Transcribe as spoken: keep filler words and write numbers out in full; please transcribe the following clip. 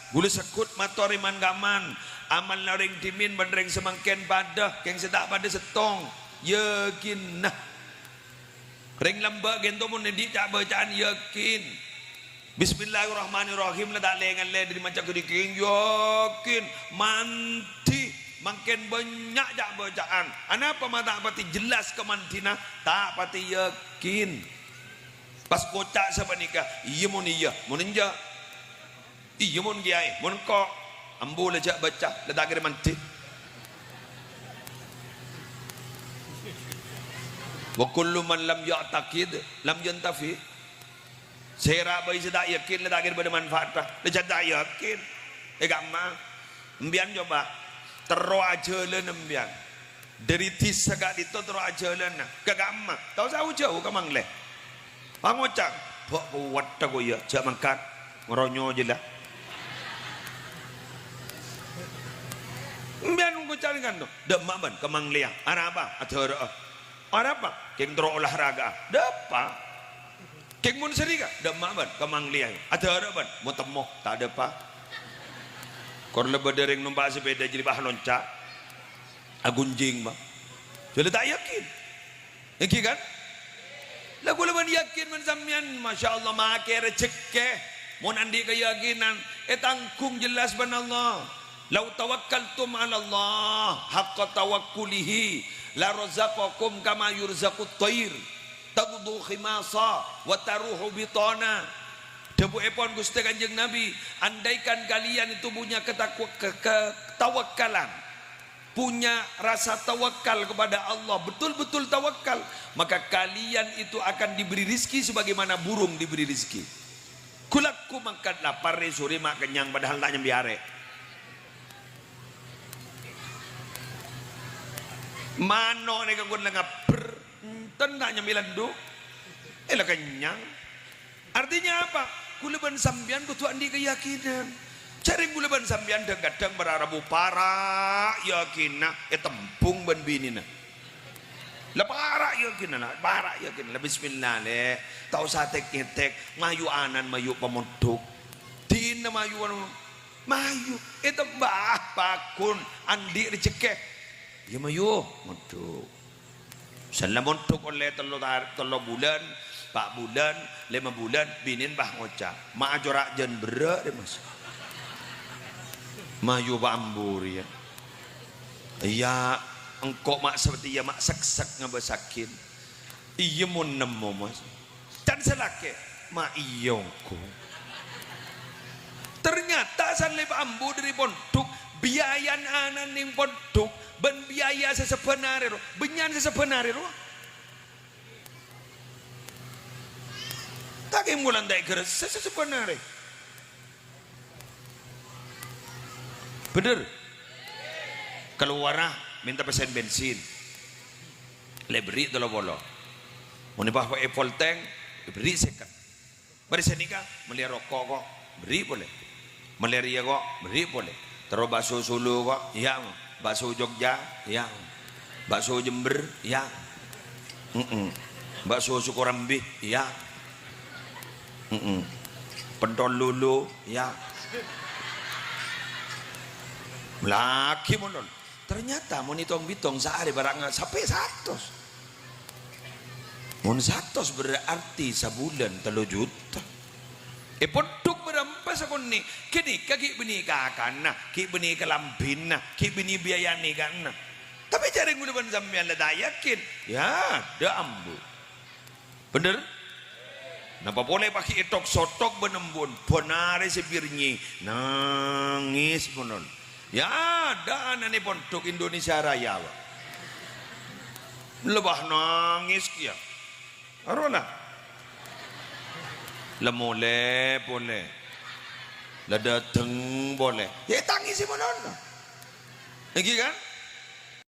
Ghulâ segghut mator è man-kaman, amalla orèng dhimèn bân rèng samangkèn padâ, kèng sè ta' padâ sèttong, yakinna. Rèng lambâ' ghânto mon andi' ca'-bâca'an yakin. Bismillahirrahmanirrahim la ta' lè-ngallè dâri maca ghâdhing, yakin. Mandhi mangkèn bânnya' ca'-bâca'an. Anapa ma' ta' patè jelas kamandhina? Ta' patè yakin. Pas ngoca' sapanèka, iyâ mon iyâ, mon enjâ'. Iyâ, mon kèyaè, mon engko', ambu la jhâ' bâca, la ta' kèra mandhi. "Wa kullu man lam ya'taqid lam yantafi." Sèra bhâi sè ta' yakin, la ta' kèra bâdâ manfaatta. La jhâ' ta' yakin. È, kamma? Empèyan coba, terro ajhâlân empèyan. Dâri dhisa ka'dinto terro ajhâlâna. Ka kamma? Ta' osa jâu ka Manglè. Pangoca', "Bâ' kowat tako' iyâ, jhâ' mangkat. Ngeronyo jâ la." Empèyan ngoca' kan, "Dâ' emma' bân ka Manglèya. Arapa? Adhârâ'â. Arapa? Kèng terro olahraga'a. Dâpa'. Kèng mon sèrèka, dâ' emma' bân ka Manglèya. Adhârâ bân, mo-temmo, ta' dâpa'." Kor la bâdâ rèng nompa' sapèda jârèya pas lonca'. Agunjing, Pak. Jârèya ta' yakin. Èngghi, kan? La ghulâ bân yakin bân sampèyan, masyaallah, makè rejhekkè. Mon andi' kayakinan, ètanggung jelas bân Allah. "Lau tawakkaltum 'alallah haqqa tawakkulihi, la razaqakum kama yurzaqut thair, taghdu khimasa, wa taruhu bitana." Dhâbuèpon Ghustè Kanjeng Nabi, "Andaikan kalian itu punya ketakwa-, ke-, ketawakkalan, punya rasa tawakal kepada Allah, betul-betul tawakal, maka kalian itu akan diberi rizki sebagaimana burung diberi rizki." Ghulâ ghu mangkat lapar, rè-, sorè ma' kennyang, padahal ta' nyambi arè'. Mano' nèka ghun la ngabbher, enten ta' nyambi landhu'. Eh, la kennyang. Artinya apa? Ghulâ bân sampèyan kodhu andi' kayakinan. Jhârèng ghulâ bân sampèyan dhâng-kadhâng para rabu para' yakinna ètembhung bân binèna. La para' yakinna, la para' yakinna. La bismillah, Lè'. Ta' osa tèk-ngètèk. Mayu anan, mayu pamondhuk. Dinna mayu anu, mayu. Ètembhâ, bâ' ghun andi' rejhekkè. Iyâ, mayu, mondhuk. Sella mondhuk ollè tello tar-, tello bulân, pa' bulân, lèma bulân, binèn pas ngoca', "Ma' acora' jân berrâ', rè, Mas." Mayu pa' ambu rèya. Iyâ, engko' ma' satèya ma' seksek ngabâsaghin. Iyâ, mon nemmo, Mas. Can sè lakè', "Ma' iyâ ongghu." Ternyata sallèp ambu dâri pondhuk, biayana anan neng pondhuk, bân biaya sè sabbhân arè rowa, bânnya'an sè sabbhân arè rowa. Ta' kèng bulân ta' èghârès sè sabbhân arè. Bhender? Kalowara mènta pèssèna bensin. Lè' èberri' tello polo. Mon èpa-, èpolteng, èberri' sèket. Bâri' sanèka, mellè roko' ko', berri' polè. Mellè rèya ko', berri' polè. Terro bakso Solo ko', iyâ. Bakso Jogja, iyâ. Bakso Jember, iyâ. Mm-mm. Bakso Sukorambi, iyâ. Mm-mm. Pentol Lolo, iyâ. Lagi mon. Ternyata mon ètong-bètong saarè bârâ'na sampè' satos. Mon satos berarti sabulân tello juta. È pondhuk bârâmpa sakonè'? Ghânèka ghi' bânnè kakana, ghi' bânnè kalambhina, ghi' bânnè biaya nèka'na. Tapè jhârèng ghulâ bân sampèyan la ta' yakin. Yâ, dâ' ambu. Bhender? Napa polè paghi' èthok-sothok bân embu'en, bân arè sè bârnyè, nangès monon. Yâ, dâ' ana'na pondhuk Indonesia Raya, Pak. Lebah nangès kèya. Arowa la. La molè polè. La dâteng polè. Yâ, tangèsè monon. Èngghi, kan?